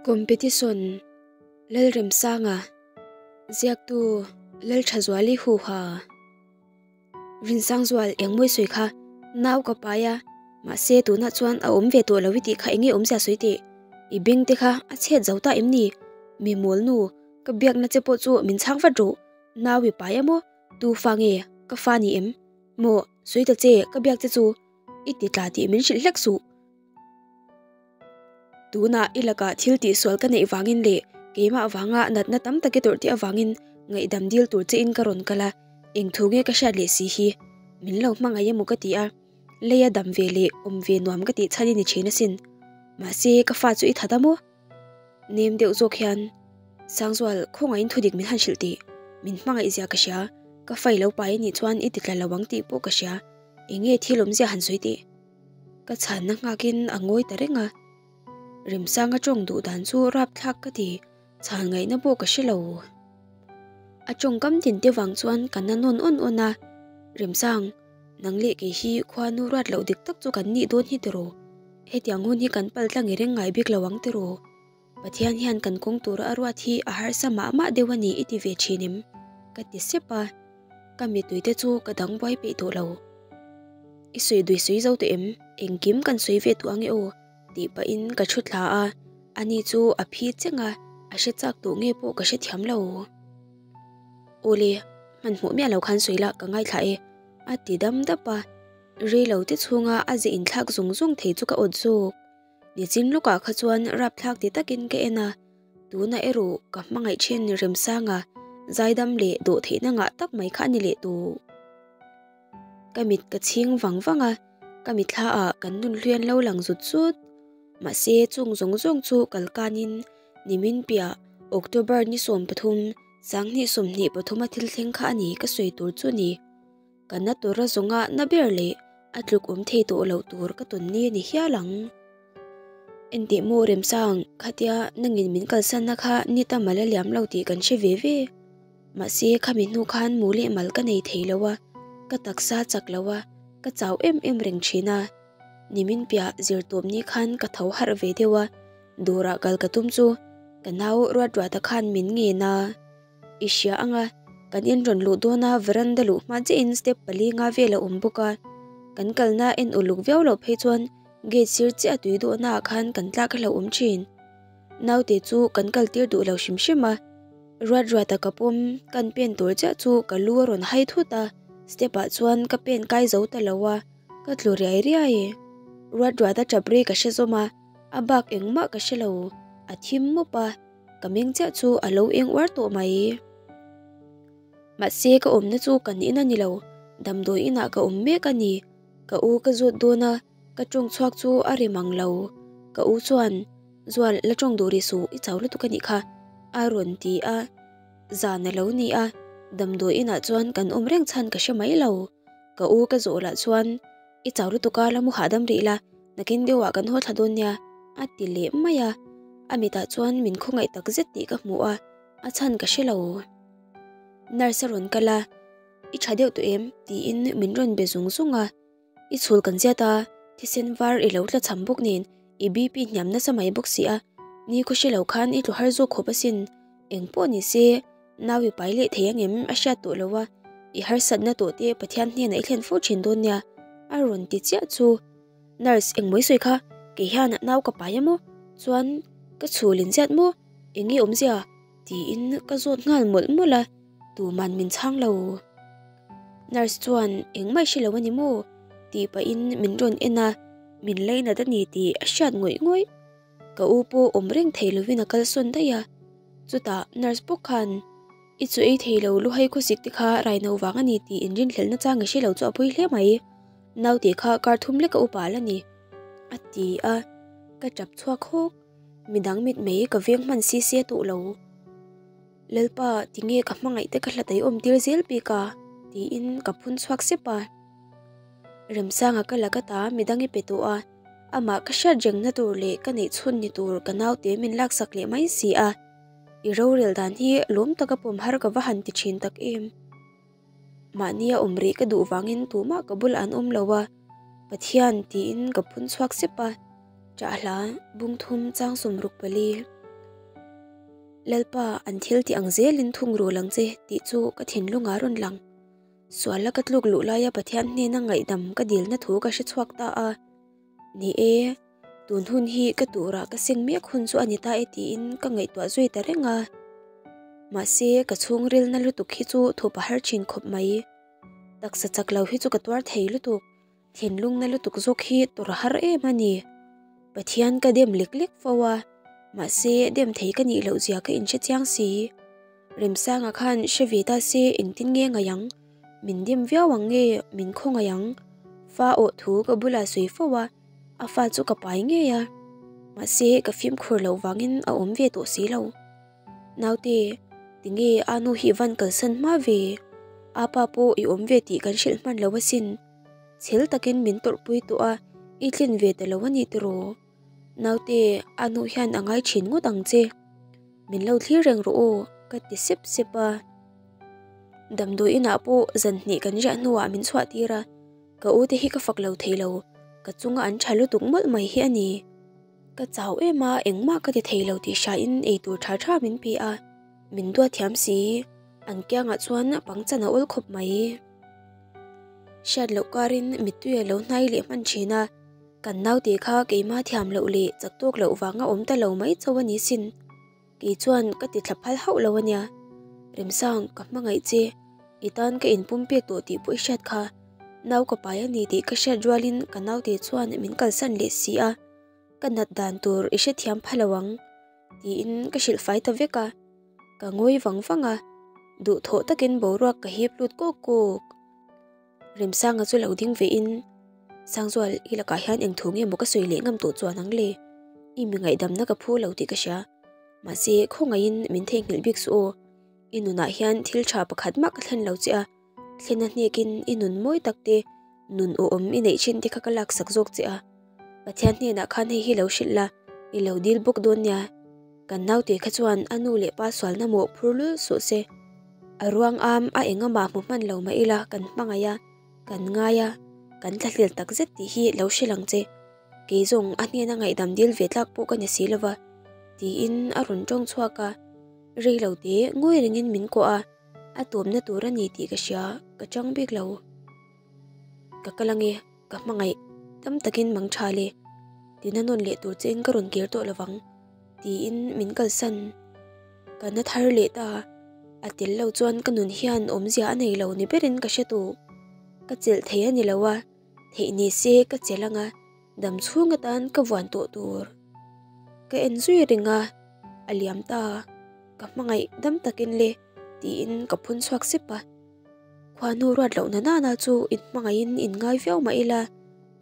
Competition Lalremsanga Ziaktu Lalthazuali Huha Rinsangzual engmawi sawi kha nau ka pai a, mahse tunah chuan a awm ve tawh lo i tih kha enge awmzia sawi teh? I beng te kha a chhet zo ta em ni? Mi mawl nu, ka biakna che pawh chu min chhang vat rawh, nau i pai a maw? Tu fa nge? Ka fa ni em? Maw, sawi ta che, ka biak che chu i ti tla tih min hrilh hlek suh. Tunah i lakah thil tihsual ka neih vangin leh keimah vanga natna tam tak i tawrh tih avangin ngaihdam dil tur chein ka rawn kal a, eng thu nge ka hriat leh si hi? Min lo hmangaih emaw ka ti a, leia dam ve leh awm ve nuam ka tih chhan i ni thin asin. Mahse, ka fa chu i that a maw? Nem deuh zawk hian, Sangzual, khawngaihin thudik min han hrilh tih? Min hmangaih zia ka hria, ka fa i lo pai anih chuan i ti tla lo ang tih pawh ka hria, eng nge thil awmzia han sawi tih? Ka chhanna nghakin a ngawi ta reng a, Remsanga tawng duh dan chu rapthlak ka ti, chhan ngaihna pawh ka hre lo. A tawngkam tin te vang chuan ka na nawn awn awn a, Remsang, nang leh kei hi khua nu ruat loh dik tak chu kan nih dawn hi tiraw? Hetiang hun hi kan pal tlang i reng ngai bik lo ang tiraw? Pathian hian kan kawng tura a ruat hi a harsa mah mah deuh a ni i ti ve thin em? Ka ti sep a, ka mittui te chu ka dang buai peih tawh lo. I sawi dui sawi zo tawh em? Engkim kan sawi ve tawh ange aw tih pahin ka thu thla a, ani chu a phi cheng a, a hre chak tawh nge pawh ka hrethiam lo. Awle, hmanhmawh miah lo khan sawi la ka ngaithla e a ti dam dap a, rei lo te chhunga a ze inthlak zung zung thei chu ka awt zawk. Nichin lawkah kha chuan rapthlak ti takin ka en a, tunah erawh ka hmangaih thin Remsanga zaidam leh dawh theihna ngah tak mai kha a ni leh tawh. Ka mit ka chhing vang vang a, ka mitthla ah kan nun hlui an lo lang zut zut. Mahse chung zawng zawng chu kalkanin nimin piah October ni 13, 2023 a thil thleng kha a ni ka sawi tur chu ni. Ka na tura zawnga na ber leh a tluk awm thei tawh loh tur ka tawn ni a ni hial ang. Enteh maw Remsang, khatia nangin min kalsanna kha ni ta mal a liam lo tih kan hre ve ve. Mahse khami hnu khan mu leh mal ka nei thei lo a, ka taksa chak lo a, ka chau em em reng thin a. Nimin piah zirtawp ni khan ka tho harh ve deuh a, dawrah kal ka tum chu ka nau ruat ruata khan min ngen a. I hria ang a, kan in rawn luh dawn a veranda luh hma chiahin step 4 nga vel a awm bawk a, kan kalna en uluk viau loh phei chuan gate sir chiah a tui duhna ah khan kan tlak a hlauhawm thin. Naute chu kan kal tir duh lo hrim hrim a, ruat ruat a ka pawm kan pen tur chiah chu ka lu a rawn hai thut a, step ah chuan ka pen kai zo ta lo a, ka tlu riai riai. Ruat ruat a tap ri ka hre zawm a, a bak engmah ka hre lo, a thim mup a. Ka meng chiah chu a lo eng uar tawh mai. Mahse ka awmna chu kan in a ni lo, damdawi inah ka awm mek a ni. Ka u ka zawt dawn a, ka tawng chhuak chu a ri mang lo. Ka u chuan, Zual, la tawng duh rih suh, i chau lutuk a nih kha, a rawn ti a. Zan a lo ni a, damdawi inah chuan kan awm reng chhan ka hre mai lo. Ka u ka zawh lah chuan, I chau lutuk a, la mu hahdam rih la, nakin deuhah kan haw thla dawn nia, a ti leh mai a. A mitah chuan min khawngaih tak zet tih ka hmu a, a chhan ka hre lo. Nurse a rawn kal a, I tha deuh tawh em? tiin min rawn be zung zung a. I chhul kan ziat a, thisen var i lo tla cham bawk nen, i BP hniam nasa mai bawk si a, ni khaw hre lo khan i tlu har zawk khawp asin, eng pawh ni se, Nau i pai leh thei angem a hriat tawh lo a, i harsatna tawh te Pathian hnenah i thlen fo thin dawn nia, a rawn ti chiah chu. Nurse engmawi sawi kha, kei hian nau ka pai a maw? Chuan ka chhul in ziat maw? Eng nge awmzia? tiin ka zawt nghal mawlh mawlh a, tuman min chhang lo. Nurse chuan engmah i hre lo a ni maw? tih pahin min rawn en a, min lainat a ni tih a hriat ngawih ngawih. Ka u pawh awm reng thei lovin a kalsawn daih a, chutah nurse bawk khan I chu ei thei lo luhai khawsik te kha raino vang a ni tih inrinhlelhna chang i hre lo chu a pawi hle mai, naute kha kar thum lek a upa la ni a ti a, ka tap chhuak hawk, midang mit mai ka veng hman si se tawh lo. Lalpa tinge ka hmangaih te ka hlat ei awm tir zel bik a tiin ka phun chhuak sep a, Remsanga ka la ka ta midang i pe tawh a. Amah ka hriat rengna tur leh ka neih chhun ni tur ka naute min laksak leh mai si a, i rorel dan hi lawm taka pawm har ka va han ti thin tak em. Mahnia awm rih ka duh vangin tumah ka bulah an awm lo a, Pathian tiin ka phun chhuak sep a, Ṭahla, Bungthum, Changsawm 64. Lalpa, an thil tih ang zelin thung rul ang che tih chu ka thinlungah rawn lang. Suala ka tluk luh laia Pathian hnena ngaihdam ka dilna thu ka hre chhuak ta a. Ni e, tun hun hi ka turah ka seng mek hun chu a ni ta e tiin ka ngaihtuah zui ta reng a. Mahse, ka chhungrilna lutuk hi chu thup a har thin khawp mai. Taksa chak lo hi chu ka tuar thei lutuk. Thinlungna lutuk zawk hi tawrh a har em a ni. Pathian ka dem lek lek fo a, mahse dem thei ka nih loh zia ka inhre chiang si. Remsanga khan hre ve ta se engtin nge ngaih ang? Min dem viau ang nge min khawngaih ang? Fa awh thu ka bulah sawi fo a, a fa chu ka pai ngei a. Mahse ka fimkhur loh vangin a awm ve tawh si lo. Naute, tinge a nu hi van kalsan hma ve? Apa pawh i awm ve tih kan hrilh hman lo asin. Chhel takin min tawrhpui tawh a, i tlin ve ta lo a ni tiraw? Naute, a nu hian a ngai thin ngawt ang che. Min lo thlir reng rawh aw, ka ti sep sep a. Damdawi inah pawh zan hnih kan riah hnuah min chhuah tir a, ka u te hi ka fak lo thei lo, ka chunga an tha lutuk mawlh mai hi a ni. Ka chau em a, engmah ka ti thei lo tih hrain eitur tha tha min pe a, min duat thiam si. An kiangah chuan pangchan a awl khawp mai. Hriat loh karin mittui a lo hnai leh hman thin a, kan naute kha keimah thiam loh leh chak tawk loh vanga awm ta lo mai chauh a ni sin. Kei chuan ka ti thla phal hauh lo a nia. Remsang, ka hmangaih che. I tan ka inpum pek tawh tih pawh i hriat kha. Nau ka pai a ni tih ka hriat rualin ka naute chuan min kalsan leh si a. Ka nat dan tur i hrethiam pha lo ang, tiin ka hrilh fai ta vek a. Ka ngawi vang vang a, duhthawh takin boruak ka hip lut kawk kawk. Remsanga chu lo ding vein, Sangzual, i lakah hian eng thu nge maw ka sawi leh ngam tawh chuan ang le? I mi ngaihdamna ka phu lo tih ka hria. Mahse, khawngaihin min theihnghilh bik suh aw. I nunah hian thil tha pakhat mah ka thlen lo che a. Thlena hnekin i nun mawi tak te, nun awhawm i neih thin te kha ka laksak zawk che a. Pathian hnenah khan hei hi lo hrilh la, i lo dil bawk dawn nia. Kan naute kha chuan a nu leh pa sualna mawh phur lul suh se. A ruang am a engamah hmu hman lo mah ila kan hmangaih a, kan ngai a, kan thlahlel tak zet tih hi lo hrilh ang che. Kei zawng a hnena ngaihdam dil ve tlak pawh ka ni si lova, tiin a rawn tawng chhuak a. Rei lo te ngawi rengin min kawh a, a tuamna tur a ni tih ka hria, ka chang bik lo. Ka kal ange. Ka hmangaih tam takin mang tha le, tina nawn leh tur chein ka rawn kir tawh lovang, tiin min kalsan. Ka na thar leh ta, a tel lo chuan ka nun hian awmzia a nei lo ni berin ka hre tawh. Ka chelh thei a ni lo a, theih ni se ka chelh anga dam chhung atan ka vuan tawh tur. Ka en zui reng a, a liam ta, ka hmangaih dam takin le, tiin ka phun chhuak sep a. Khuanu ruat lohna nana chu inhmangaihin inngai viau mah ila,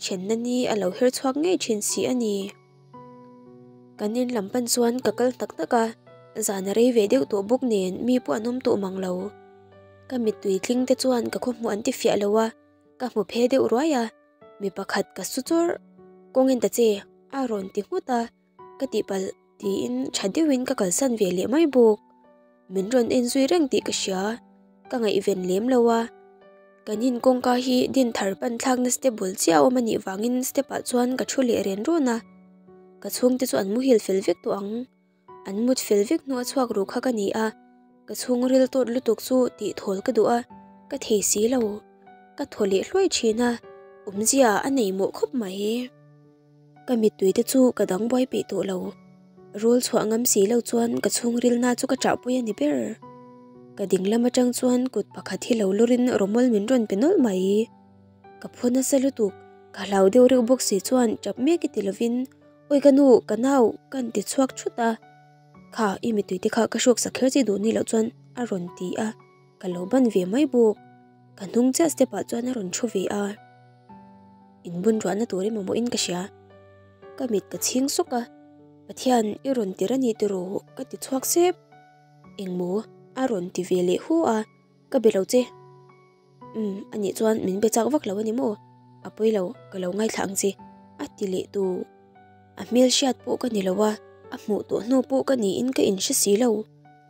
thenna ni a lo her chhuak ngei thin si a ni. Kan in lam pan chuan ka kal hnak hnak a, zan a rei ve deuh tawh bawk nen mi pawh an awm tawh mang lo. Ka mittui tling te chuan ka khawhmuh an ti fiah lo a, ka hmu phe deuh ruai a, mi pakhat ka su chawrh. Kawngin ta che, a rawn ti nghut a. Ka tihpalh tiin tha deuhin ka kalsan ve leh mai bawk. Min rawn en zui reng tih ka hria, ka ngaihven lem lo a. Kan in kawngka hi din thar pan thlakna step bul chiah a awm a nih vangin step ah chuan ka thu leh ren rawn a. Ka chhungte chu an muhil fel vek tawh ang. An mut fel vek hnu a chhuak ru kha ka ni a, ka chhungril tawt lutuk chu tih thawl ka duh a, ka thei si lo. Ka thaw leh hluai thin a, awmzia a nei mawh khawp mai. Ka mittui te chu ka dang buai peih tawh lo. Rawl chhuah ngam si lo chuan ka chhungrilna chu ka ṭahpui a ni ber. Ka ding lam aṭang chuan kut pakhat hi lo lawrin rawmawl min rawn pe nawlh mai. Ka phu nasa lutuk, ka hlau deuh reuh bawk si chuan ṭap mek i ti lovin, Awi ka nu, ka nau, ka han ti chhuak thut a. Kha, i mittui te kha ka hruak sak kher chi duh ni loh chuan a rawn ti a, ka lo ban ve mai bawk. Ka hnung chiah step ah chuan a rawn thu ve a. Inbun ruahna tur i mamawhin ka hria. Ka mit ka chhing sawk a, Pathian i rawn tir a ni tiraw ka ti chhuak sep. Engmaw a rawn ti ve leh hu a, ka be lo che. Umm anih chuan min be chak vak lo a ni maw? A pawi lo, ka lo ngaithla ang che a ti leh tu. A hmel hriat pawh ka ni lo a, a hmuh tawh hnu pawh ka niin ka inhre si lo.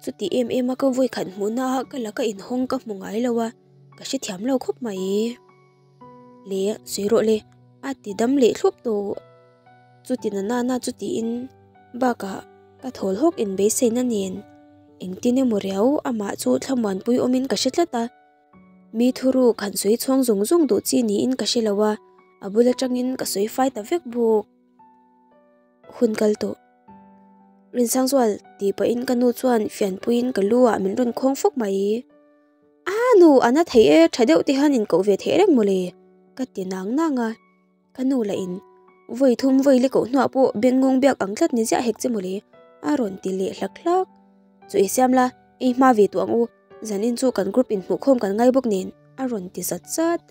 Chuti em em a ka vawikhat hmuhna ah ka laka inhawng ka hmu ngai lo a, ka hrethiam lo khawp mai. Le sawi rawh le a ti dam leh thlup tawh. Chuti na nana chu tiin bakah ka thawl hawk in beiseina nen. Engtin emaw riau amah chu thlamuanpui awmin ka hre tlat a. Mi thuruk han sawi chhuang zung zung duh chi niin ka hre lo a, a bul atangin ka sawi fai ta vek bawk. Hun kal tawh. Rinsangzual tih pahin ka nu chuan fianpuiin ka lu ah min rawn khawng fawk mai. A nu a na thei e, tha deuh te hian inkoh ve theih reng mawle ka ti nang nang a. Ka nu lah in vawi thum vawi lek koh hnuah pawh bengngawng biak ang tlat ni ziah hek che mawle a rawn ti leh hlak hlak. Chu i siam la, ei hma ve tawh ang u, zanin chu kan group in hmuhkhawm kan ngai bawk nen a rawn ti zat zat.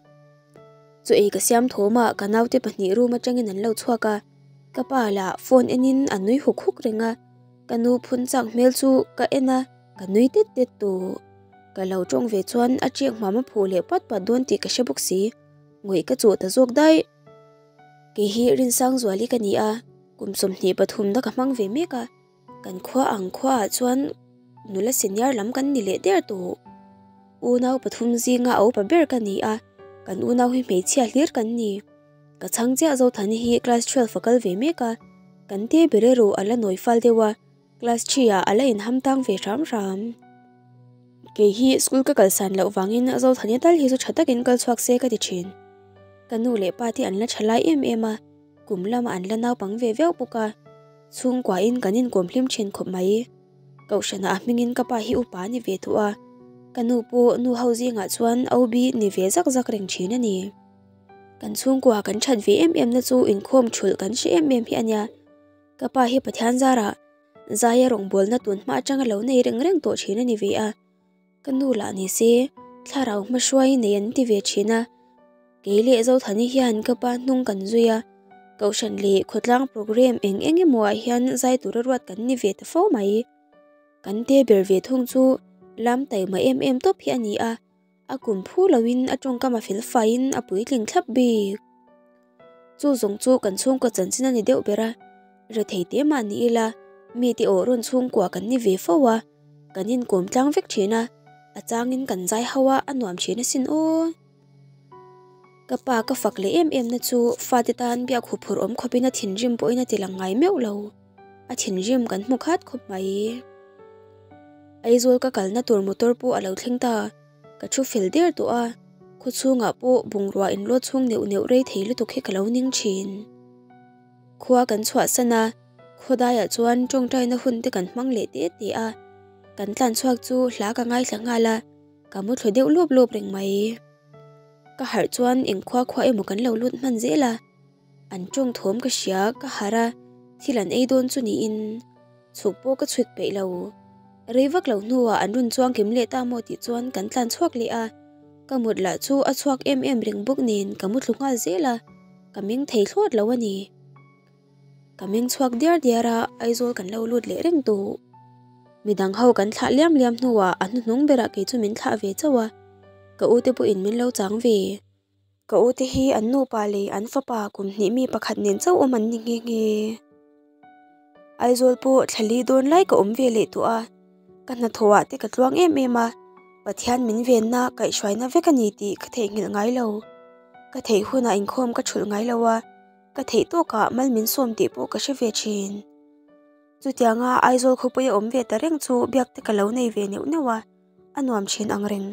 Chu ei ka siam thawm a ka naute pahnih room atangin an lo chhuak a, ka pa lah phone enin a nui huk huk reng a, ka nu phun chak hmel chu ka en a ka nui tet tet tawh. Ka lo tawng ve chuan a tiak hmam a phuh leh pat pat dawn tih ka hre bawk si. Ngawih ka chuh ta zawk daih. Kei hi Rinsangzuali ka ni a, kum 23 na ka hmang ve mek a, kan khua ang khuaah chuan nula senior lam kan ni leh der tawh. Unau pathum zinga a upa ber ka ni a, kan unau hi hmeichhia hlir kan ni. Ka chhang chiah Zothani hi class 12 a kal ve mek a, kan te ber erawh a la nawi fal deuh a, Class 3 ah a la inham tang ve hram hram. Kei hi school ka kalsan loh vangin Zothania tal hi chu tha takin kal chhuak se ka ti thin. Ka nu leh pa te an la tha lai em em a, kum lamah an la naupang ve viau bawk a. Chhungkuain kan inkawm hlim thin khawp mai. Kohhranah a hmingin ka pa hi upa a ni ve tawh a, ka nu pawh nu ho zingah chuan OB ni ve zak zak reng thin a ni. Kan chhungkua kan that ve em em na chu inkhawm thulh kan hre em em hi a nia. Ka pa hi Pathian zarah zaia rawngbawlna tun hma atanga lo nei reng reng tawh thin a ni ve a, ka nu lah ni se thlarau hmahruai nei an ti ve thin a, kei leh Zothani hian ka pa hnung kan zui a, Kohhran leh khawtlang programme eng eng emaw ah hian zai tura ruat kan ni ve ta fo mai. Kan te ber ve thung chu lam taima em em tawp hi a ni a. A kum phu loin a tawngkam a fel faiin a puitling thlap bik. Chu zawng chu kan chhungkaw chanchin a ni deuh ber a, rethei te mah ni ila mite aw rawn chhungkua kan ni ve fo a, kan inkawm tlang vek thin a, a changin kan zai ho a, a nuam thin asin aw. Ka pa ka fak leh em em na chu fate tan biak huphurh awm khawpin a thinrim pawhin a ti lang ngai meuh lo. A thinrim kan hmu khat khawp mai. Aizawl ka kalna tur motor pawh a lo thleng ta, ka thu fel der tawh a, khaw chhungah pawh bungrua inlawt chhung neuh neuh rei thei lutuk hi ka lo ning thin. Khua kan chhuahsan a, khawdaiah chuan tawngtaina hun te kan hmang leh te te a, kan tlan chhuak chu hla ka ngaithla nghal a, ka mu thlu deuh lup lup reng mai. Ka harh chuan engkhua khua emaw kan lo lut hman zel a. An tawng thawm ka hria ka harh a, thil an ei dawn chu niin chhuk pawh ka chhuik peih lo. Rei vak lo hnuah an rawn chuang kim leh ta maw tih chuan kan tlan chhuak leh a, ka mut lah chu a chhuak em em reng bawk nen ka mu thlu nghal zel a, ka meng thei thlawt lo a ni. Ka meng chhuak diar diar a, Aizawl kan lo lut leh reng tawh. Midang ho kan thlah liam liam hnuah a hnuhnung berah kei chu min thlah ve chauh a, ka u te pawhin min lo chang ve. Ka u te hi an nupa leh an fapa kum hnih mi pakhat nen chauh awm an ni nghe nghe. Aizawl pawh thla li dawn lai ka awm ve leh tawh a, ka hnathawh ah te ka tluang em em a, Pathian min venna kaihhruaina vek a ni tih ka theihnghilh ngai lo. Ka theih hunah inkhawm ka thulh ngai lo a, ka theih tawkah mal min sawm tih pawh ka hre ve thin. Chutianga Aizawl khawpui a awm ve ta reng chu biak te ka lo nei ve neuh neuh a, a nuam thin ang reng.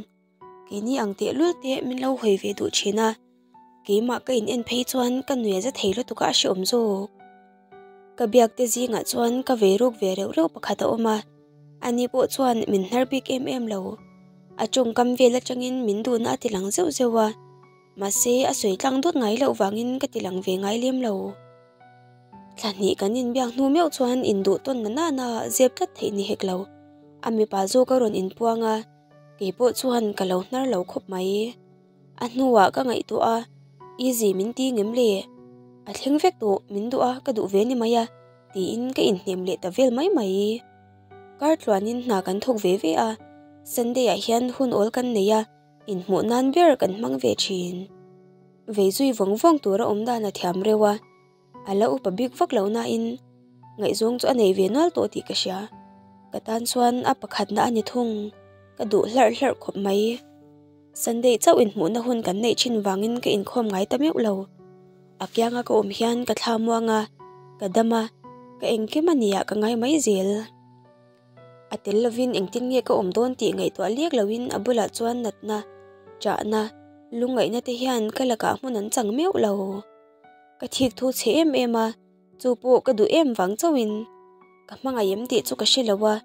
Keini ang tehlul te min lo hawi ve duh thin a, keimah ka in en phei chuan ka nuih a za thei lutuk a a hrehawm zawk. Ka biak te zingah chuan ka vei ruk ve reuh reuh pakhat a awm a, ani pawh chuan min hnar bik em em lo. A tawngkam vel atangin min duhna a ti lang zeuh zeuh a, mahse a sawi tlang dawt ngai loh vangin ka ti lang ve ngai lem lo. Thla hnih kan inbiak hnu meuh chuan induh tawn na nana zep tlat theih ni hek lo. A mipa zawk a rawn inpuang a. Kei pawh chuan ka lo hnar lo khawp mai. A hnuah ka ngaihtuah a, Easy min ti ngem le? A thleng vek tawh, min duh a, ka duh ve ni mai a, tiin ka inhnem leh ta vel mai mai. Kar tluanin hna kan thawk ve ve a, Sunday ah hian hun awl kan nei a, inhmuh nan ber kan hmang ve thin. Vei zui vawng vawng tura awm dan a thiam reuh a. A la upa bik vak lo nain ngaihzawng chu a nei ve nual tawh tih ka hria. Ka tan chuan a pakhatna a ni thung. Ka duh hlarh hlarh khawp mai. Sunday chauh inhmuhna hun kan neih thin vangin ka inkhawm ngai ta meuh lo. A kianga ka awm hian ka thla muang a, ka dam a, ka engkim a nia ka ngai mai zel. A tel lovin engtin nge ka awm dawn tih ngaihtuah lek loin a bulah chuan natna, ṭahna, lungngaihna te hian ka lakah hmun an chang meuh lo. Ka thik thu chhe em em a, chu pawh ka duh em vang chauhin. Ka hmangaih em tih chu ka hre lo a,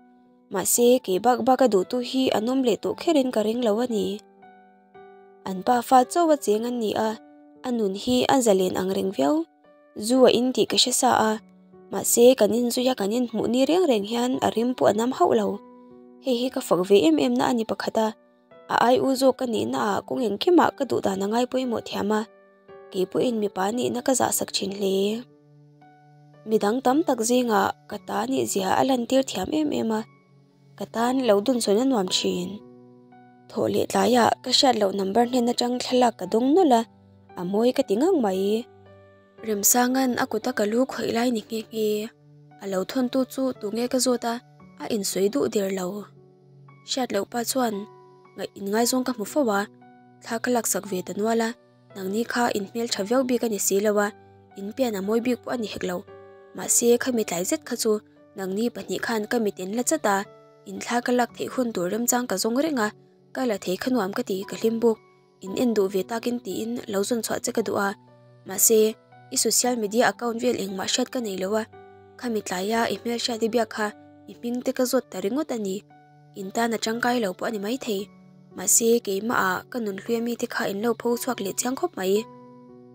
mahse kei bak bak a duhtu hi an awm leh tawh kherin ka ring lo a ni. An pa fa chauh a cheng an ni a, a nun hi a zalen ang reng viau. Zu a in tih ka hre sa a, mahse kan inzui a kan inhmuh ni reng reng hian a rim pawh a nam hauh lo. Hei hi ka fak ve em em na a ni pakhat a, a ai u zawk ka nihna ah kawng engkimah ka duh dan a ngai pawimawh thiam a, kei pawhin mipa nihna ka zah sak thin hle. Midang tam tak zingah ka ta nih zia a lantir thiam em em a. Ka tan lo dun sawn a nuam thin. Thawh leh tlaiah ka hriat loh number hnen atang thlalak ka dawng nawlh a, a mawi ka ti ngang mai. Remsanga'n a kuta ka lu khawih lai ni nghe nghe. A lo thawntu chu tunge ka zawt a, a insawi duh der lo. Hriat loh pa chuan ngaih inngaizawng ka hmu fo a, thla ka laksak ve ta nual a. Nangni kha in hmel tha viau bik a ni si lo a, in pian a mawi bik pawh a ni hek lo. Mahse khami tlai zet kha chu nangni pahnih khan ka mit in la chat a, in thla ka lak theih hun tur remchang ka zawng reng a, ka la thei kha nuam ka ti ka hlim bawk. In en duh ve takin tiin lo zawn chhuah che ka duh a, mahse i social media account vel engmah hriat ka nei lo a, khami tlaia i hmelhriat i biak kha i hming te ka zawt ta ringawt a ni. In tan a tangkai lo pawh a ni maithei. Mahse, keimahah ka nunhlui ami te kha in lo pho chhuak leh chiang khawp mai.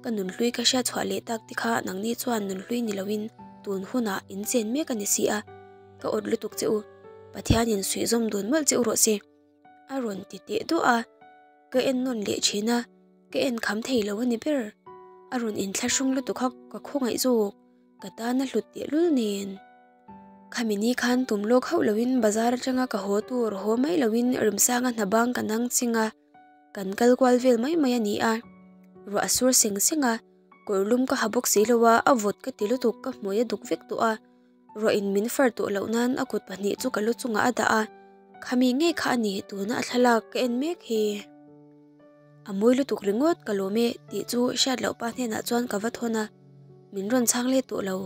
Ka nunhlui ka hriat chhuah leh tak te kha nangni chuan nunhlui ni loin tun hunah in chen mek a ni si a, ka awt lutuk che u. Pathianin suihzawm dun mawlh che u rawh se. A rawn ti teh duah a, ka en nawn leh thin a, ka en kham thei lo a ni ber. A rawn inthlahrung lutuk a ka khawngaih zawk, ka tan a hlut tehlul nen. Khami ni khan tum lawk hauh loin bazar atanga ka haw tur haw mai loin Remsanga hna bang ka nang ching a, kan kal kual vel mai mai a ni a. Ruah a sur seng seng a, kawr lum ka ha bawk si lo a, a vawt ka ti lutuk ka hmui a duk vek tawh a. Ruah in min far tawh loh nan a kut pahnih chu ka lu chungah a dah a, khami ngei kha a ni tuna a thlalak ka en mek hi. A mawi lutuk ringawt ka lawm e tih chu hriat loh pa hnenah chuan ka va thawn a, min rawn chhang let tawh lo.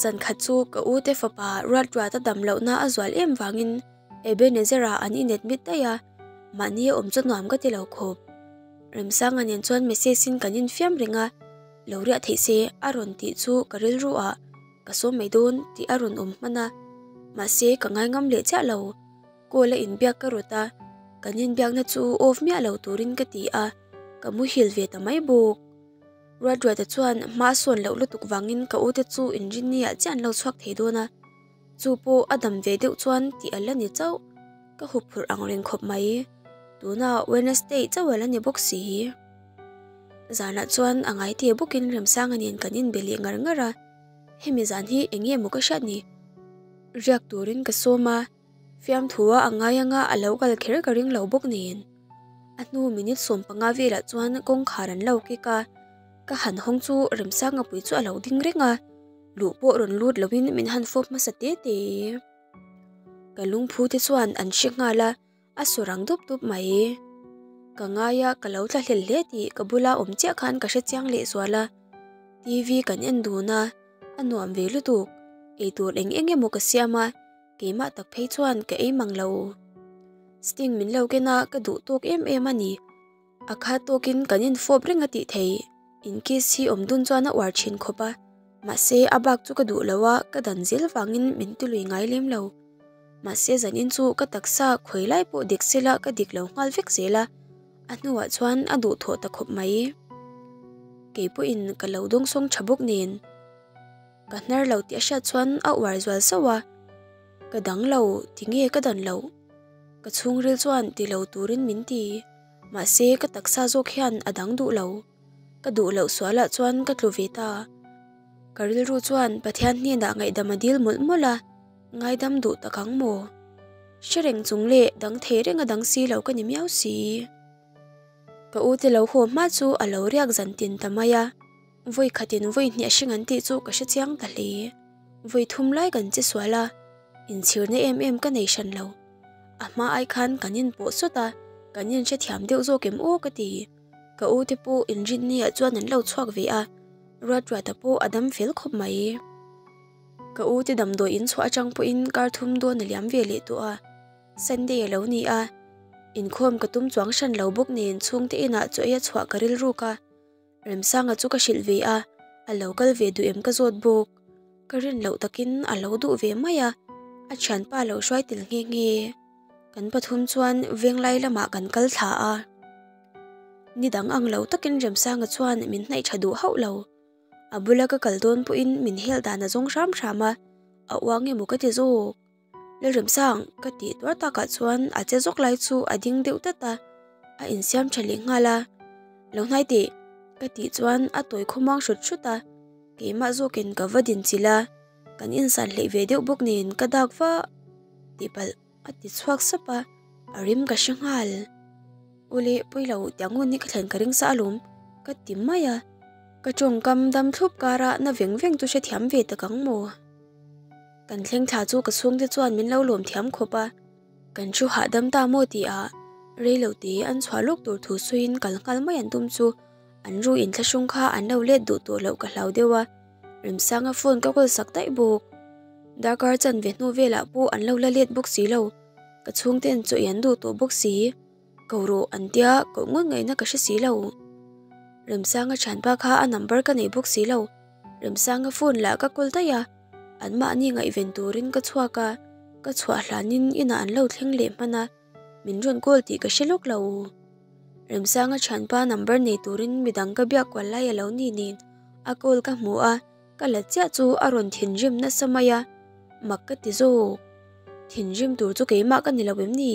Zan khat chu ka u te fapa ruat ruat a dam lohna a zual em vangin Ebenezer-ah an inadmit daih a, mahni a awm chu nuam ka ti lo khawp. Remsanga nen chuan message in kan infiam reng a, lo riah theih se a rawn tih chu ka rilru ah ka sawm mai dawn tih a rawn awm hman a, mahse ka ngaingam leh chiah lo. Call a inbiak ka rawt a, kan inbiakna chu off miah lo turin ka ti a, ka muhil ve ta mai bawk. Ruatruata chuan hma a sawn loh lutuk vangin ka ute chu inrinni ah chiah an lo chhuak thei dawn a, chu pawh a dam ve deuh chuan tih a la ni chauh. Ka huphurh ang reng khawp mai. Tuna Wednesday chauh a la ni bawk si. Zanah chuan a ngai te bawkin Remsanga nen kan inbe leh ngar ngar a, hemi zan hi eng nge maw ka hriat ni? Riak turin ka sawm a. Fiamthua a ngai anga a lo kal kher ka ring lo bawk nen. A hnu minute 15 velah chuan kawngkhar an lo kik a, ka han hawng chu Remsanga pui chu a lo ding reng a, luh pawh rawn lut loin min han fawp hmasa te te. Ka lungphu te chuan an hre nghal a, a su rang dup dup mai. Ka ngai a, ka lo tla hlel hle tih ka bula awm chiah khan ka hre chiang leh zual a. TV kan en dun a, a nuam ve lutuk. Eitur eng eng emaw ka siam a. Keimah tak phei chuan ka ei mang lo. Sting min lo ken a, ka duh tawk em em a ni. A kha tawkin kan infawp reng a tih thei. In kiss hi awm dun chuan a uar thin khawp a. Mahse a bak chu ka duh lo a, ka dan zel vangin min ti lui ngai lem lo. Mahse zanin chu ka taksa khawi lai pawh dik sela ka dik lo nghal vek zel a. A hnuah chuan a duhthawh ta khawp mai. Kei pawhin ka lo dawngsawng tha bawk nen. Ka hnar lo tih a hriat chuan a uar zual sauh a, Ka dang lo, tinge ka dan loh? Ka chhungril chuan ti lo turin min ti, mahse ka taksa zawk hian a dang duh lo. Ka duh loh sualah chuan ka tlu ve ta. Ka rilru chuan Pathian hnenah ngaihdam a dil mawlh mawlh a, ngaidam duh tak ang maw? Hre reng chung leh dang thei reng a dang si lo ka ni miau si. Ka u te lo haw hma chu a lo riak zan tin ta mai a. Vawi khatin vawi hnih a hring an tih chu ka hre chiang ta hle. Vawi thum lai kan che sual a, inchhirna em em ka nei hran lo. A hma ai khan kan inpawh sawt a, kan inhrethiam deuh zawk em aw ka ti. Ka u te pawh inrinni ah chuan an lo chhuak ve a, Ruatruata pawh a dam fel khawp mai. Ka u te damdawi in chhuah atang pawhin kar thum dawn a liam ve leh tawh a, Sunday a lo ni a, inkhawm ka tum chuang hran lo bawk nen chhungte inah chaw ei a chhuah ka rilruk a, Remsanga chu ka hrilh ve a, a lo kal ve duh em ka zawt bawk. Ka rin loh takin a lo duh ve mai a, a thianpa lo hruai tel nghe nghe. Kan pathum chuan venglai lamah kan kal thla a. Ni dang ang lo takin Remsanga chuan min hnaih tha duh hauh lo. A bula ka kal dawn pawhin min hel dan a zawng hram hram a, a uang emaw ka ti zawk. Lalremsang, ka tih tuar takah chuan a che zawk lai chu a ding deuh tlat a, a insiam tha leh nghal a. Lo hnai teh, ka tih chuan a tawi khawmuang hrut hrut a, keimah zawkin ka va din chilh a, kan insan hleih ve deuh bawk nen ka dak vah tihpalh a ti chhuak sap a, a rim ka hre nghal. Awle, pawilo, tiang hun hi ka thlen ka ring sa alawm, ka ti mai a, ka tawngkam dam thlup kara na veng veng chu hrethiam ve tak ang maw? Kan thleng thla chu ka chhungte chuan min lo lawm thiam khawp a, kan thu hahdam ta maw tih ah reilo te an chhuah lawk tur thu sawiin kal nghal mai an tum chu an ru inthlahrung kha an lo let duh tawh loh ka hlau deuh a, Remsanga phone ka kawl sak daih bawk. Darkar chanve hnu velah pawh an lo la let bawk si lo, ka chhungten chaw i an duh tawh bawk si. Ko rawh an tia koh ngawt ngaihna ka hre si lo. Remsanga thianpa kha a number ka nei bawk si lo. Remsanga phone lah ka call daih a, anmahni ngaihven turin ka chhuak a, ka chhuah hlanin inah an lo thleng leh hman a, min rawn call tih ka hre lawk lo. Remsanga thianpa number nei turin midang ka biak kual lai a lo ni nen a call ka hmu a, ka la chiah chu a rawn thinrim nasa mai a, mak ka ti zawk. Thinrim tur chu keimah ka ni lo em ni?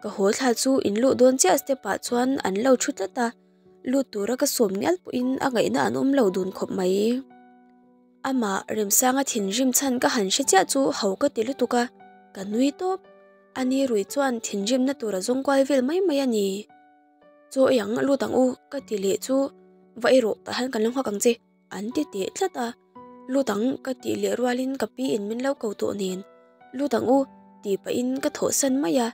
Ka haw thla chu in luh dawn chiah step ah chuan an lo thu tlat a, lut tura ka sawm ngial pawhin a ngaihna an awm lo dun khawp mai. Amah Remsanga thinrim chhan ka han hre chiah chu ho ka ti lutuk a, ka nui tawp. Ani rui chuan thinrimna tur a zawng kual vel mai mai a ni. Chaw ei ang lut ang u ka ti leh chu va ei rawh tah hian kan lo nghak ang che. An ti teh tlat a, Lut ang ka tih leh rualin ka pi in min lo ko tawh nen, Lut ang u tih pahin ka thawhsan mai a,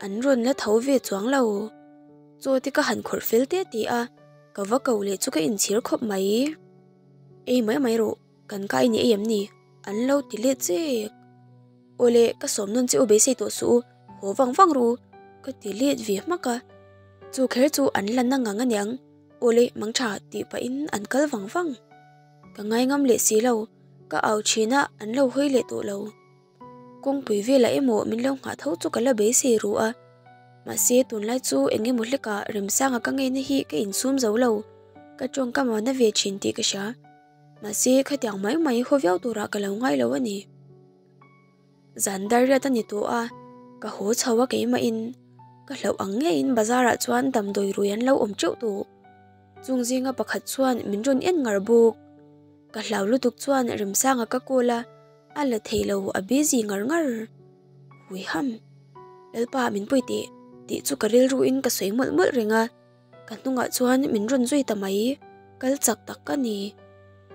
an rawn la tho ve chuang lo. Chaw te ka han khawrh fel teh teh a, ka va ko leh chu ka inchhir khawp mai. Ei mai mai rawh, kan kai ni ei em ni? An lo ti let zek. Awle, ka sawm nawn che u beisei tawh suh u, haw vang vang ru, ka ti let ve hmak a. Chu kher chu an la na ngang aniang. Awle, mang tha tih pahin an kal vang vang. Ka ngai ngam leh si lo, ka au thin a, an lo hawi leh tawh lo. Kawngpui velah emaw min lo nghah tho chu ka la beisei ru a. Mahse, tunlai chu eng emaw hlekah Remsanga ka ngeina hi ka insum zo lo, ka tawngkam a na ve thin tih ka hria. Mahse, khatiang mai mai haw viau turah ka lo ngai lo a ni. Zan dar riat a ni tawh a, ka haw chho a keimahin ka hlauh ang ngeiin bazar ah chuan damdawi rui an lo awm teuh tawh. Chung zinga pakhat chuan min rawn en ngar bawk. Ka hlau lutuk chuan Remsanga ka call a, a la thei lo a busy ngar ngar. Huiham. Lalpa min pawi teh tih chu ka rilru in ka sawi mawlh mawlh reng a. Ka hnungah chuan min rawn zui ta mai, kal chak tak ka ni.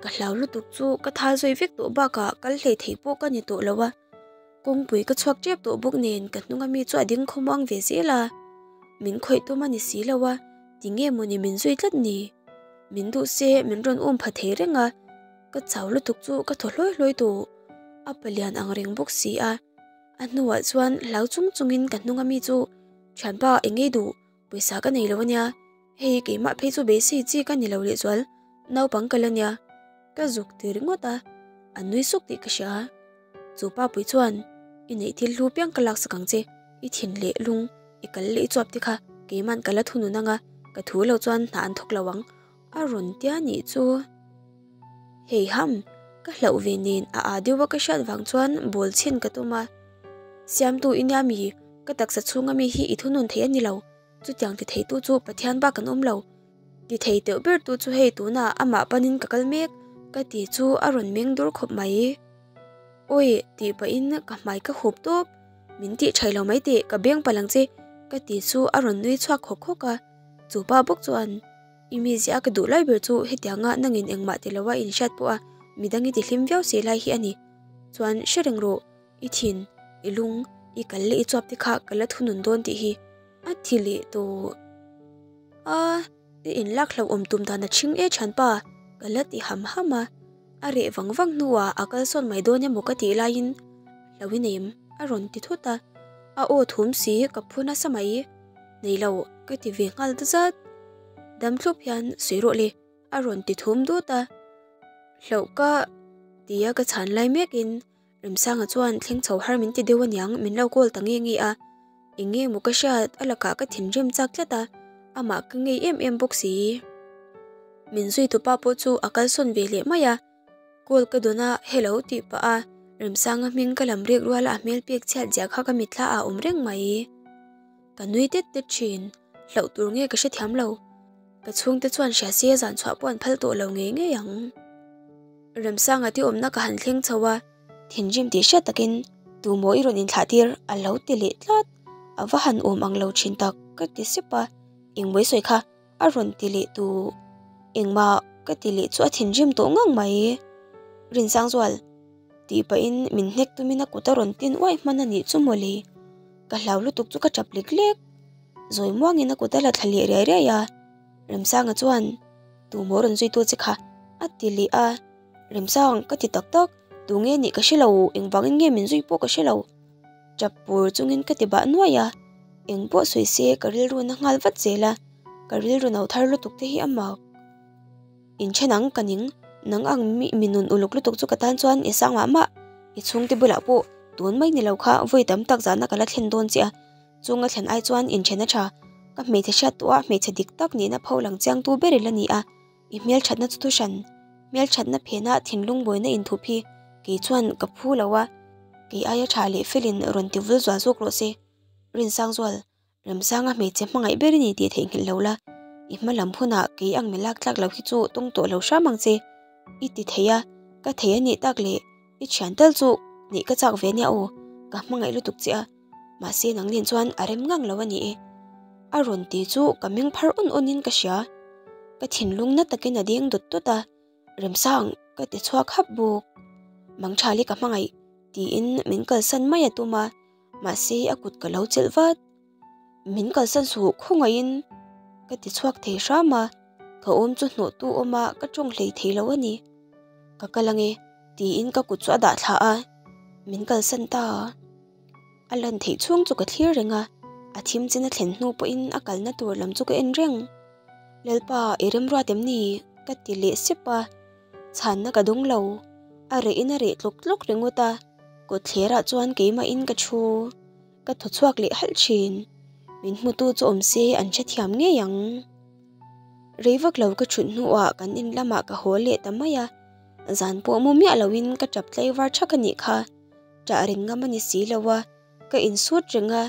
Ka hlau lutuk chu ka thal zui vek tawh bakah kal hlei thei pawh ka ni tawh lo a. Kawngpui ka chhuak tep tawh bawk nen ka hnunga mi chu a ding khawmuang ve zel a. Min khawih tum a ni si lo a, tinge mawni min zui tlat ni. Min duh se min rawn um pha thei reng a, ka chau lutuk chu ka thaw hlawi hlawi tawh. A palian ang reng bawk si a, a hnuah chuan hlau chung chungin ka hnunga mi chu, Thianpa eng ngei duh? Pawisa ka nei lo ania, hei keimah phei chu beisei chi ka ni lo lehzual, naupang ka la nia. Ka zuk ti ringawt a, a nui suk tih ka hria. Chu pa pui chuan, I neih thil hlu piang ka laksak ang che, i thin leh lung, i kal leh i chuap te kha keiman ka la thunun anga, ka thu lo chuan hna an thawk lo ang, a rawn tia nih chu. Hei ham, ka hlauh ve nen a aa deuh a ka hriat vang chuan bawl chhin ka tum a. Siamtu i nia mi, ka taksa chhunga mi hi i thunun thei a ni lo, chutiang ti theitu chu Pathian bak an awm lo. Ti thei teuh ber tu chu hei tunah amah panin ka kal mek, ka ti chu a rawn meng dur khawp mai. Awi, tih pahin ka hmai ka hup tawp, min tih thaih lo mai teh, ka beng palh ang che, ka ti chu a rawn nui chhuak hawk hawk a, chu pa bawk chuan. I mizia ka duh lai ber chu hetianga nangin engmah ti loa inhriat pawha midang i tihlim viau si lai hi a ni. Chuan hre reng rawh, i thin, i lung, i kal leh i chuap te kha ka la thunun dawn tih hi a thi leh tawh. A, i inlak hlauhawm tum dan a ṭhing e ṭhianpa, ka la ti ham ham a. A reh vang vang hnuah a kalsawn mai dawn emaw ka tih laiin Hlo i nei em? a rawn ti thut a, a aw thum si ka phu nasa mai. Nei lo ka ti ve nghal ta zat. Dam thlup hian sawi rawh le a rawn ti thum dut a. Hloh ka tia ka chhan lai mekin Remsanga chuan thleng chho har min ti deuh aniang min lo call ta nge nge a, eng nge maw ka hriat a lakah ka thinrim chak tlat a, amah ka ngei em em bawk si. Min zui tupa pawh chu a kalsawn ve leh mai a, call ka dawn a hello tih pah a Remsanga hming ka lam rek rual a a hmel pek chhiat zia kha ka mitthla ah a awm reng mai. Ka nui tet tet thin, hlauh tur nge ka hrethiam lo. Ka chhungte chuan hria se zan chhuah pawh an phal tawh lo ngei ngei ang. Remsanga te awmna ka han thleng chho a, thinrim tih hriat takin tumaw i rawn inthlah tir a lo ti leh tlat, a va han awm ang lo thin tak ka ti sep a, engmaw i sawi kha a rawn ti leh tu engmah ka ti leh chu a thinrim tawh ngang mai. Rinsangzual tih pahin min hnek tumin a kut a rawn tin uaih hman a nih chu mawle, ka hlau lutuk chu ka tap lek lek. Zawi muangin a kut a la thla leh riai riai a, Remsanga chuan Tumaw rawn zui tu che kha a ti leh a, Remsang ka ti tak tak, tu nge nih ka hre lo, engvangin nge min zui pawh ka hre lo. Tap pur chungin ka ti bah nuai a, eng pawh sawi se ka rilru na nghal vat zel a, ka rilru no thar lutuk te hi a mak. Inthen ang ka ning, nang ang mi mi nun uluk lutuk chu ka tan chuan i sang mah mah, i chhungte bulah pawh tun mai ni lo kha vawi tam tak zahna ka la thlen dawn che a, Chunga thlen ai chuan inthen a tha. Ka hmeichhe hriat tawh a hmeichhe dik tak nihna pho lang chiangtu ber i la ni a, i hmelthatna chu thuhran, hmelthatna phena thinlung buaina inthup hi kei chuan ka phu lo a, kei aia tha leh felin rawn ti vul zual zawk rawh se. Rinsangzual, Remsanga hmeichhe hmangaih ber i ni tih theihnghilh lo la, i hma lam hunah kei ang mi lak tlak lo hi chu tawng tawh lo hram ang che. I ti thei a, ka thei a nih tak leh i thian tal chu nih ka chak ve nia aw, ka hmangaih lutuk che a. Mahse nang nen chuan a rem ngang lo a ni e. A rawn ti chu ka meng phar awn awn in ka hria. Ka thinlung na takin a deng dawt dawt a, Remsang ka ti chhuak hap bawk. Mangthali ka hmangaih tiin min kalsan mai a tum a, mahse a kut ka lo chelh vat. Min kalsan suh khawngaihin ka ti chhuak thei hram a, ka awm chu hnawh tu awm a ka tawng hlei thei lo a ni. Ka kal ange tiin ka kut chu a dah thla a, min kalsan ta. A lan theih chhung chu ka thlir reng a, a thim chin a thlen hnu pawhin a kalna tur lam chu ka en reng. Lalpa i remruat em ni? ka ti leh sep a, chhanna ka dawng lo. A rehin a reh tlawk tlawk ringawt a, kawtthlerah chuan keimahin ka thu. Ka thaw chhuak leh halh thin. Min hmutu chu awm se an hrethiam ngei ang. Rei vak lo ka thut hnuah kan in lamah ka haw leh ta mai a, zan pawh mu miah loin ka tap tlaivar thak a nih kha. Ṭah reng ngam a ni si lo a, ka insut reng a,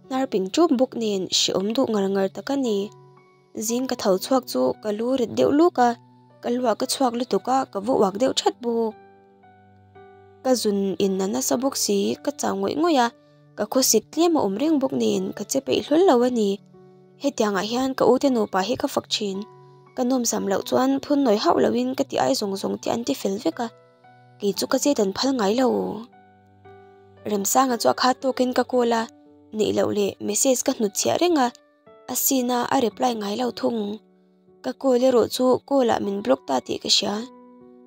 hnar ping ṭup bawk nen hrehawm duh ngar ngar tak a ni. Zing ka tho chhuak chu ka lu rit deuh luk a, ka luah ka chhuak lutuk a, ka va uak deuh ṭhat bawk. Ka zun in a nasa bawk si, ka chau ngawih ngawih a, ka khawsik tlem a awm reng bawk nen ka che peih hlawl lo a ni. Hetiangah hian ka ute nupa hi ka fak ṭhin, ka nawmsam loh chuan phun nawi hauh loin ka ti ai zawng zawng te an ti fel vek a. Kei chu ka chet an phal ngai lo. Remsanga chu a khat tawkin ka call a, neih loh leh message ka hnutchhiah reng a, a seen a a reply ngai lo thung. Ka call erawh chu call ah min block ta tih ka hria.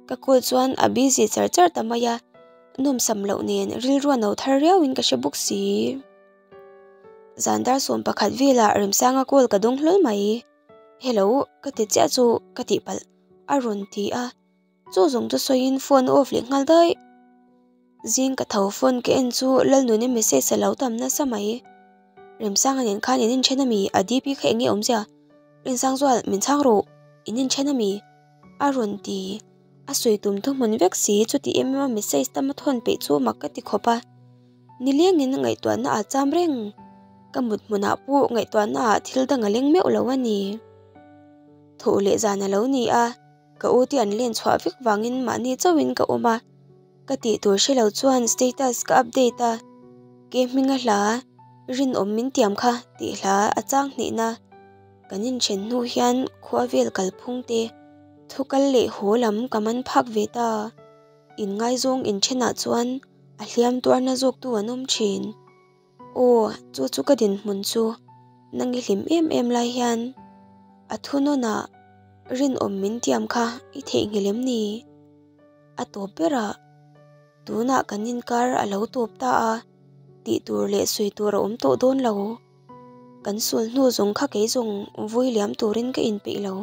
Ka call chuan a busy char char ta mai a, nawmsam loh nen rilru a no thar riau in ka hre bawk si. Zan dar 11 velah Remsanga call ka dawng hlawl mai. Hello ka ti chiah chu ka tihpalh a rawn ti a. Chu zawng chu sawiin phone a off leh nghal daih. Zing ka tho phone ka en chu Lalnuni message a lo tam nasa mai. Remsanga nen khan in inthen ami? A DP kha eng nge awmzia? Rinsangzual min chhang rawh, in inthen ami? A rawn ti. A sawi tum thuhmun vek si chuti em em a message tam a thawn peih chu mak ka ti khawp a. Nilengin ngaihtuahna ah cham reng. Ka mut hmunah pawh ngaihtuahna ah thil dang a leng meuh lo a ni. Thawh leh zan a lo ni a. Ka u te an len chhuah vek vangin mahni chauhin ka awm a, ka tih tur hre lo chuan status ka update a, Ke hminga hla rinawm min tiam kha tih hla a chang hnihna. Kan inthen hnu hian khua vel kalphung te thu kal leh haw lam ka man phak ve ta. Inngaizawng inthenah chuan a hliam tuarna zawktu an awm thin. Aw, chu chu ka dinhmun chu nang i hlim em em lai hian a thunawnah rinawm min tiam kha i theihnghilh em ni? A tawp berah tunah kan inkar a lo tawp ta a, tih tur leh sawi tur a awm tawh dawn lo. Kan sul hnu zawng kha kei zawng vui liam turin ka inpeih lo.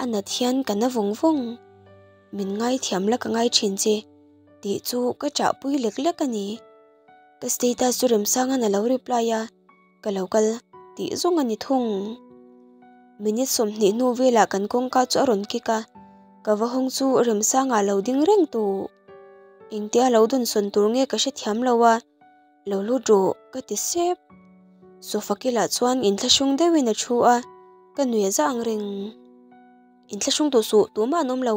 A nat hian ka na vawng vawng. Min ngaithiam la ka ngai thin che tih chu ka chahpui lek lek a ni. Ka status chu Remsanga'n a lo reply a, ka lo kal tih zawng a ni thung. Minute 20 hnu velah kan kawngka chu a rawn kik a, ka va hawng chu Remsanga lo ding reng tawh. Engtia lo dawnsawn tur nge ka hrethiam lo a, lo lut rawh ka ti sep. Sofa kilah chuan inthlahrung deuhin a thu a, ka nui a za ang reng. Inthlahrung tawh suh, tumah an awm lo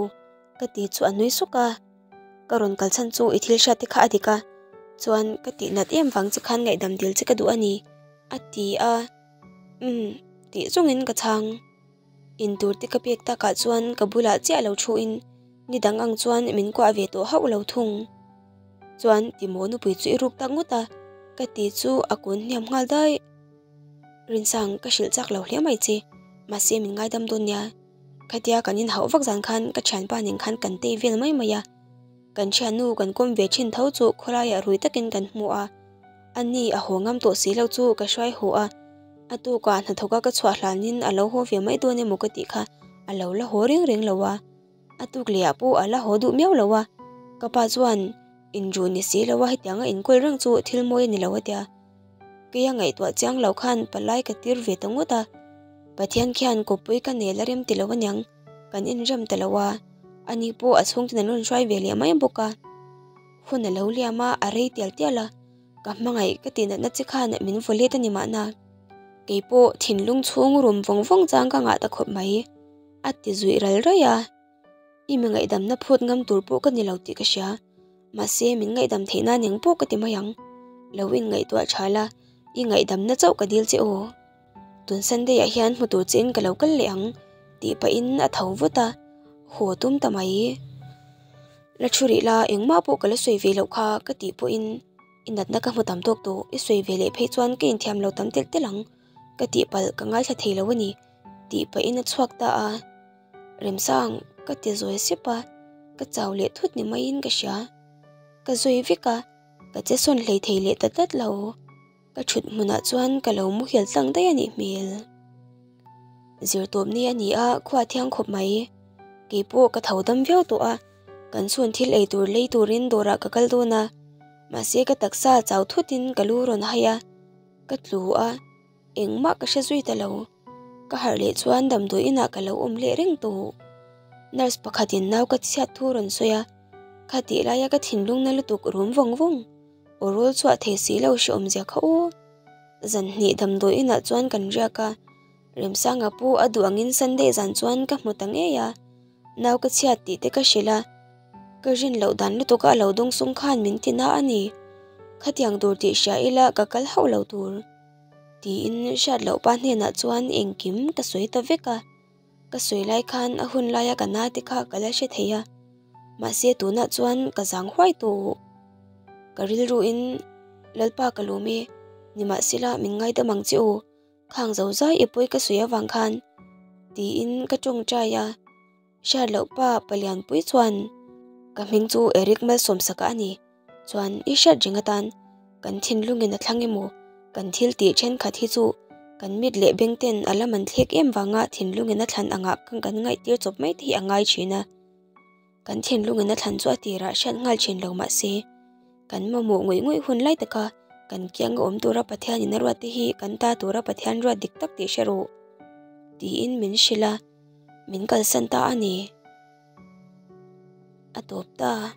ka ti chu a nui suk a. Ka rawn kal chhan chu i thil hriat te kha a dik a, chuan ka tih nat em vang che khan ngaihdam dil che ka duh a ni a ti a. Umm tih zawngin ka chhang. Intur te ka pek takah chuan ka bulah chiah lo thuin ni dang ang chuan min kuah ve tawh hauh lo thung. Chuan timaw nupui chu i ruk tak ngawt a ka ti chu a kun hniam nghal daih. Rinsang ka hrilh chak lo hle mai che mahse min ngaidam dawn nia. Khatia kan inhauh vak zan khan ka thianpa nen khan kan tei vel mai mai a. Kan thiannu kan kawm ve thin tho chu khawlaiah rui takin kan hmu a. A ni a haw ngam tawh si lo chu ka hruai haw a, a tukah hnathawka ka chhuah hlanin a lo haw ve mai dawn emaw ka tih kha a lo la haw reng reng lo a, a tuk lehah pawh a la haw duh miau lo a, ka pa chuan inru ni si lo a hetianga inkawl reng chu thil mawi a ni lo a tia. Keia ngaihtuah chiang lo khan palai ka tir ve ta ngawt a, Pathian khian kawppui ka nei la rem ti lo aniang kan inrem ta lo a, ani pawh a chhungten an rawn hruai ve leh mai bawk a. Hun a lo liam a, a rei tial tial a, ka hmangaih ka tih natna che khan min vaw let a ni mahna. Kei pawh thinlung chhung rum vawng vawng chang ka ngah ta khawp mai, a ti zuih ral raih a. I mi ngaihdamna phut ngam tur pawh ka ni lo tih ka hria, mahse min ngaihdam theih nan eng pawh ka ti mai ang. Lo inngaihtuah tha la, i ngaihdamna chauh ka dil che aw. Tun Sunday ah hian hmu tur chiin ka lo kal leh ang tih pahin a tho vut a, haw tum ta mai. La thu rih la engmah pawh ka la sawi ve loh kha ka tih pawhin i natna ka hmu tam tawk tawh, i sawi ve leh phei chuan ka inthiam lo tam telh telh ang ka tih palh ka ngaithla thei lo a ni tih pahin a chhuak ta a. Remsang ka ti zawi sep a, ka chau leh thut ni maiin ka hria. Ka zawi vek a, ka che sawn hlei thei leh ta tlat lo. Ka thut hmunah chuan ka lo muhil tlang daih a nih hmel. Zirtawpni a ni a, khua thiang khawp mai. Kei pawh ka tho dam viau tawh a, kan chhun thil ei tur lei turin dawrah ka kal dawn a. Mahse ka taksa chau thutin ka lu rawn hai a, ka tlu a, engmah ka hre zui ta lo. Ka harh leh chuan damdawi inah ka lo awm leh reng tawh. Nurse pakhatin nau ka chhiat thu rawn sawi a, khatih laia ka thinlung na lutuk rum vawng vawng. Aw rawl chhuah thei si lo hreawmzia kha aw. Zan hnih damdawi inah chuan kan riak a, Remsanga pu a duh angin Sunday zan chuan ka hmu ta ngei a, nau ka chhiat tih te ka hrilh a, ka rin loh dan lutuk a lo dawng sung khan min ti na a ni. Khatiang tur tih hria ila ka kal hauh lo tur. Tiin hriat loh pa hnenah chuan engkim ka sawi ta vek a. Ka sawi lai khan a hun laia ka na te kha ka la hre thei a, mahse tunah chuan ka zang huai tawh. Ka rilruin Lalpa ka lawm e, nimahsela min ngaidam ang che aw, khang zo zai i pawi ka sawi avang khan tiin ka tawngtai a. Hriat loh pa Palianpui chuan ka hming chu Eric Malsawmsaka a ni. Chuan i hriat reng atan kan thinlungin a thlang emaw kan thil tih thenkhat hi chu kan mit leh beng ten a la man thlek em vanga thinlungin a thlan angah khan kan ngaihtir chawp mai te hi a ngai thin a. Kan thinlungin a thlan chu a tirah hriat nghal thin lo mahse kan mamawh ngawih ngawih hun lai taka kan kianga awm tura Pathianin a ruat te hi kan ta tura Pathian ruat dik tak tih hre rawh tiin min hrilh a, min kalsan ta a ni. A tawp ta.